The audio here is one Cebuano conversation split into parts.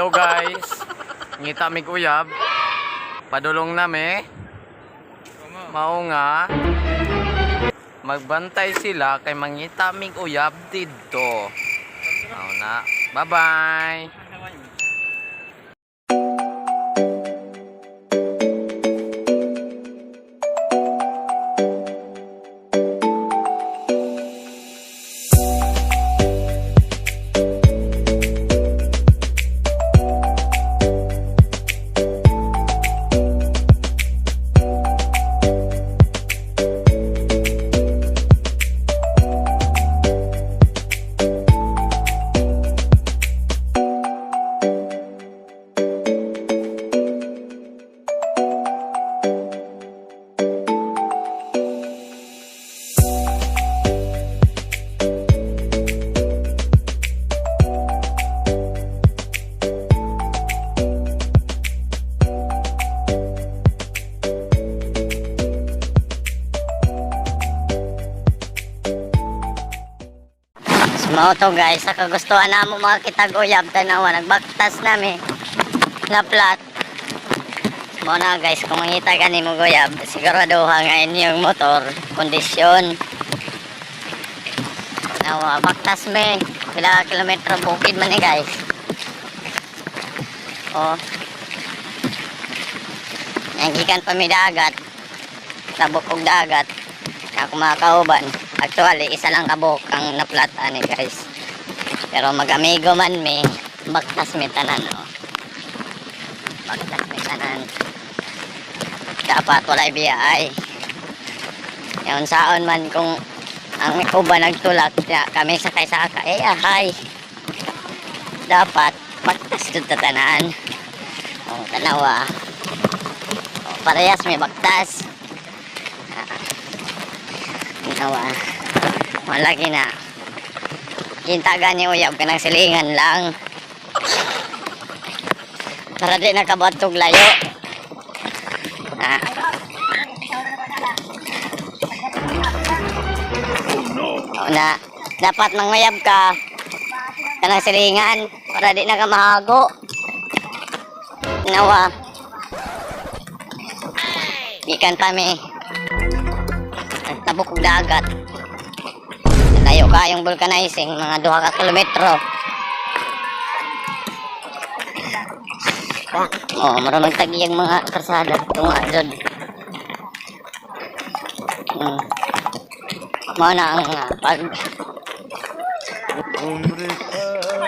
Hello guys. Ngita mig uyab. Padulong nami. Mao nga magbantay sila kay mangita mig uyab didto. Mao na. Bye-bye. Mao to guys, sa kagustuhan namo mga kitag uyab, tanawa nagbaktas nami na plat. Mao na guys, kung mangita gani mo guyab, sigurado nga inyong motor kondisyon. Nawa baktas me, pila ka kilometro bukid man ni guys. Oh. Gikan pa mi dagat. Tabok og dagat. Ako mga kauban. Actually, isa lang kabuk ang naplat ani guys. Pero mag-amigo man mi, baktas mi tanan oh. Baktas mi tanan. Dapat walay biyay. Yung saon man kung ang uban nagtulak, ya, kami sakay-sakay, eh, ahay. Dapat baktas jud ta tanan. Oh, tanawa. Oh, parehas may baktas. Nawa. Malaki na. Kinta gani uyab kanang silingan lang. Para di nakabatog layo. Ah. Oo na. Dapat manguyab ka kanang silingan para di na ka mahago. Nawa. Gikan pa mi. Tabok og dagat. Layo kayong vulcanizing, mga 2 ka kilometro. Oh, marunong tagiyang mga karsada. Tunga, jud. Mao na ang pag. Let's go!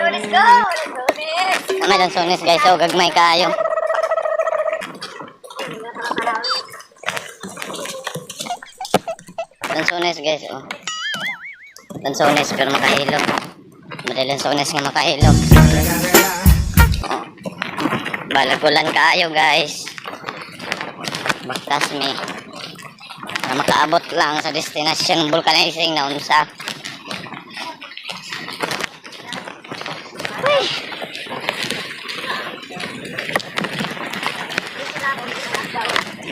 Let's go! May lansones guys, so gagmay kayo. Lansones guys, oh. Lansones pero makahilo. Madali lansones nga makahilo. Oh. Balagulan kayo guys. Baktas mi. Para makaabot lang sa destinasyon ng vulcanizing na unsa.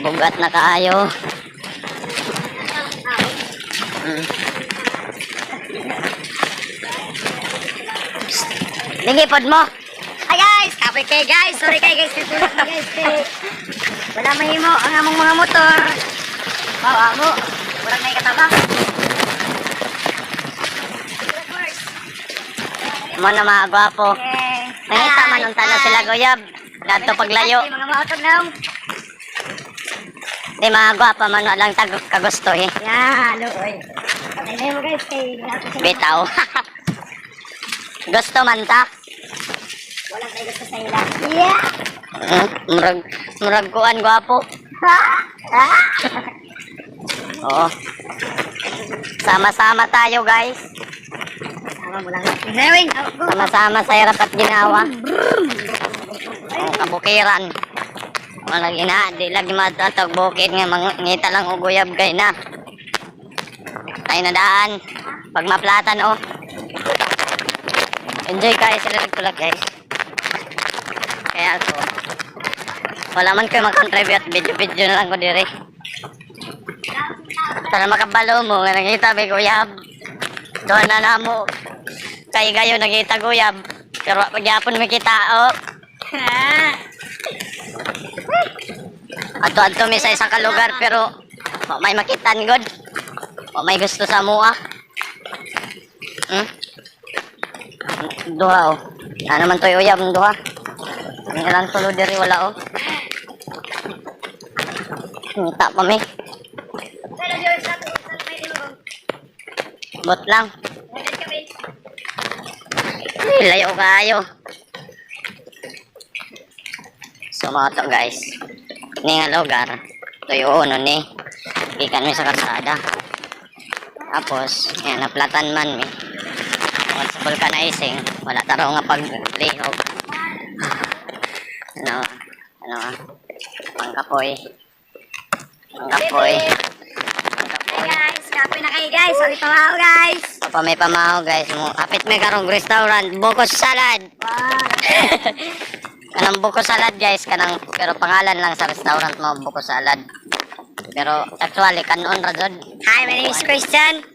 Bugat na kaayo. Lingi pod mo. Hi guys! Kapoy kay guys! Sorry kay guys! Tutulog na guys kay wala mahimo ang among mga motor. Wow, amo. Murag may katabang. Mo na mga gwapo. Okay. Nangita man unta na sila goyab. Gadto paglayo. Ay, mga mautog na. Di mga gwapa man walang tag kagusto eh. Yeah, luoy. Ay mo guys kay Bitaw. Gusto man ta. Walang kay gusto sa ila. Yeah. Murag murag kuan gwapo. Ah! Oo. Sama-sama tayo guys. Sama mo lang. Driving. Sama-sama sa hirap at ginawa. Ang kabukiran. Wala gina, di lagi matatag bukid nga mangita lang og uyab kay na. Tayo na daan. Pag maplatan oh. Enjoy kayo sila nagtulak guys. Kaya ako, wala man kayo mag-contribute, video-video na lang ko dire. Para makabalo mo, nga nangita may guyab. Doon na na mo. Kay gayo nangita guyab. Pero pagyapon may kita oh. Adto-adto mi sa isang ka lugar pero wa may makitan god. Wa may gusto sa mua. Duha oh. Ano man to'y uyab duha. Ang ilang tulo diri wala oh. Ngita pa mi. Bot lang. Ay, layo kayo. So mga to guys. Ni nga lugar. Tuyo no ni. Gikan mi sa kalsada. Tapos, yan, naplatan man mi. Tungkol sa vulcanizing, wala taraw nga paglihok. Ano, ano, pangkapoy. Pangkapoy. Hi guys, kapoy na kayo guys. Sorry pa ako guys. Pa may pamaho guys mo. Apit may karong restaurant, buko salad. Wow. Kanang buko salad guys, kanang pero pangalan lang sa restaurant mo buko salad. Pero actually kanon ra jud. Hi, my name is Christian.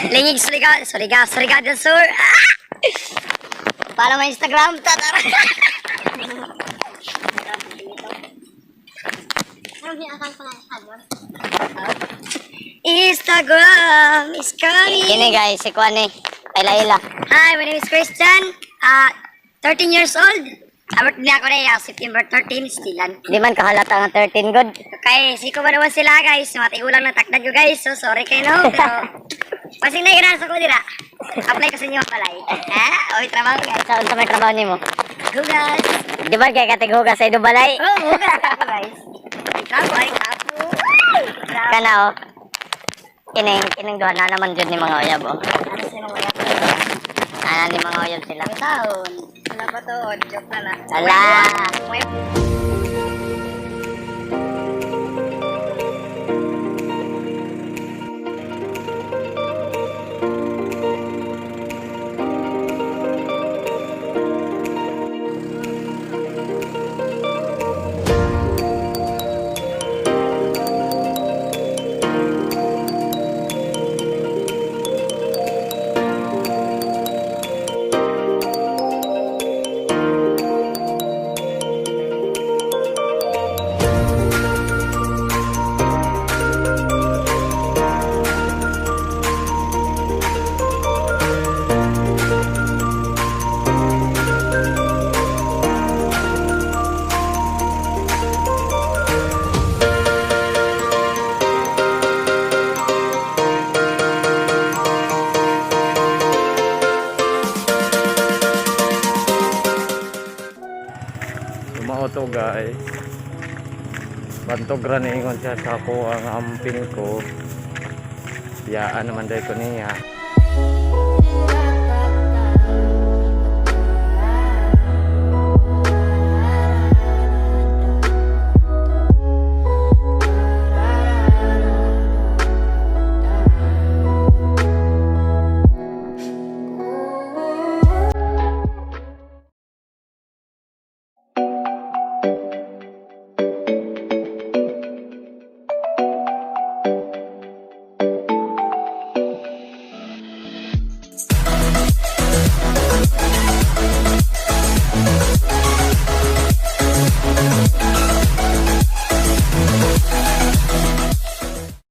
Lingig Surigao, Surigao, Surigao del Sur. Ah! Follow my Instagram. Tatara. Instagram is coming. Kini guys, si Kwan eh. Ila ila. Hi, my name is Christian. 13 years old. Abot niya ako na September 13, stilan. Di man kahalata nga 13 good. Okay, siko ba naman sila guys? Mga tigulang na takdan ko guys. So sorry kayo no. Pero pasing na ganaan sa ko dira. Apply ko sa inyo ang balay. Ha? Oy, trabaho guys. Sa unsa may trabaho nimo? Hugas. Di ba kay katighugas sa Dubalay? Oh, hugas ako guys. Trabaho ay kapo. Trabaho. Kana oh. Kining kining duha na naman jud ni mga uyab oh. Ano sino mo yan? Ana ni mga uyab sila. Taon. Wala pa to. Joke na lang. Ala. Sumao to guys. Bantog ra ni ingon siya sa ako ang amping ko. Biyaan naman dahil ko niya.